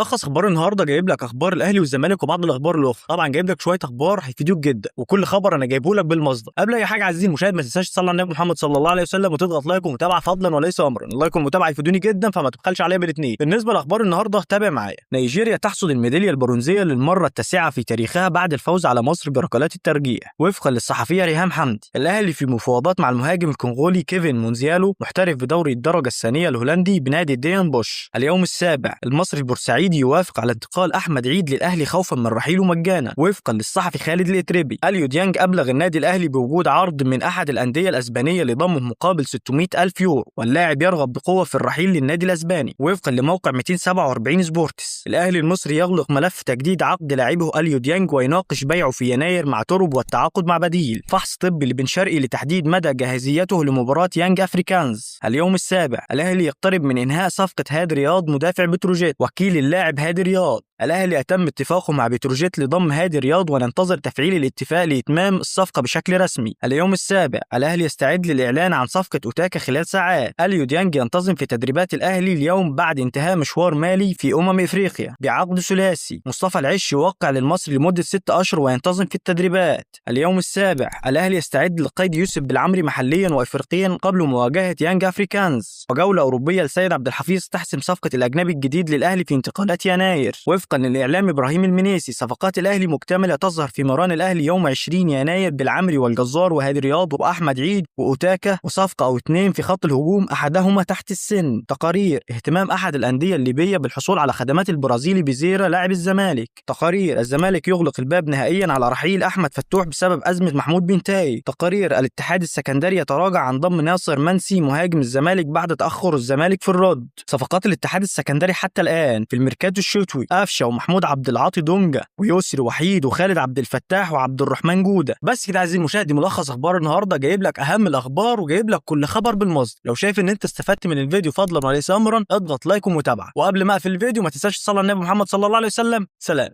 لخص اخبار النهارده جايب لك اخبار الاهلي والزمالك وبعض الاخبار الاخرى. طبعا جايب لك شوية اخبار هيفيدوك جدا، وكل خبر انا جايبه لك بالمصدر. قبل اي حاجة عزيزي المشاهد، ما تنساش تصلي على النبي محمد صلى الله عليه وسلم وتضغط like ومتابعة فضلا وليس امرا. ال like والمتابعة يفيدوني جدا، فما تبخلش عليا بالاثنين. بالنسبة لاخبار النهارده تابع معايا. نيجيريا تحصد الميداليه البرونزيه للمرة التاسعة في تاريخها بعد الفوز على مصر بركلات الترجيح، وفقا للصحفيه ريهام حمدي. الاهلي في مفاوضات مع المهاجم الكونغولي كيفن مونزيالو محترف بدوري الدرجة الثانية الهولندي بنادي ديان بوش. اليوم السابع، المصري البورسعيدي يوافق على انتقال احمد عيد للاهلي خوفا من رحيله مجانا، وفقا للصحفي خالد الاتربي. اليو ديانج ابلغ النادي الاهلي بوجود عرض من احد الاندية الاسبانية لضمه مقابل 600 الف يورو، واللاعب يرغب بقوة في الرحيل للنادي الاسباني، وفقا لموقع 247 سبورتس. الاهلي المصري يغلق ملف تجديد عقد لاعبه اليو ديانج ويناقش بيعه في يناير مع تورب والتعاقد مع بديل. فحص طبي لبن شرقي لتحديد مدى جاهزيته لمباراة يانج افريكانز. اليوم السابع، الاهلي يقترب من انهاء صفقة هادي رياض مدافع بتروجيت. وكيل اللاعب هادي رياض: الاهلي اتم اتفاقه مع بتروجيت لضم هادي رياض، وننتظر تفعيل الاتفاق لاتمام الصفقة بشكل رسمي. اليوم السابع، الاهلي يستعد للاعلان عن صفقة اوتاكا خلال ساعات. اليو ديانج ينتظم في تدريبات الاهلي اليوم بعد انتهاء مشوار مالي في افريقيا بعقد ثلاثي. مصطفى العش يوقع للمصري لمدة 6 اشهر وينتظم في التدريبات. اليوم السابع، الاهلي يستعد لقيد يوسف بالعمري محليا وافريقيا قبل مواجهة يانج افريكانز. وجوله اوروبية لسيد عبد الحفيظ تحسم صفقة الاجنبي الجديد للاهلي في انتقالات يناير، وفقا للاعلام ابراهيم المنيسي. صفقات الاهلي مكتملة تظهر في مران الاهلي يوم 20 يناير بالعمري والجزار وهادي رياض واحمد عيد واوتاكا، وصفقه او اثنين في خط الهجوم احدهما تحت السن. تقارير: اهتمام احد الاندية الليبية بالحصول على خدمات البرازيلي بيزيرا لاعب الزمالك. تقارير: الزمالك يغلق الباب نهائيا على رحيل احمد فتوح بسبب ازمة محمود بنتاي. تقارير: الاتحاد السكندري يتراجع عن ضم ناصر منسي مهاجم الزمالك بعد تاخر الزمالك في الرد. صفقات الاتحاد السكندري حتى الان في الميركاتو الشتوي: قفشه ومحمود عبد العاطي دونجا ويسري وحيد وخالد عبد الفتاح وعبد الرحمن جوده. بس كده عزيزي المشاهد، ملخص اخبار النهارده، جايب لك اهم الاخبار وجايب لك كل خبر بالمصدر. لو شايف ان انت استفدت من الفيديو فضلا وليس امرا اضغط like ومتابعة. وقبل ما اقفل الفيديو ما تنساش تصلي على النبي محمد صلى الله عليه وسلم. سلام.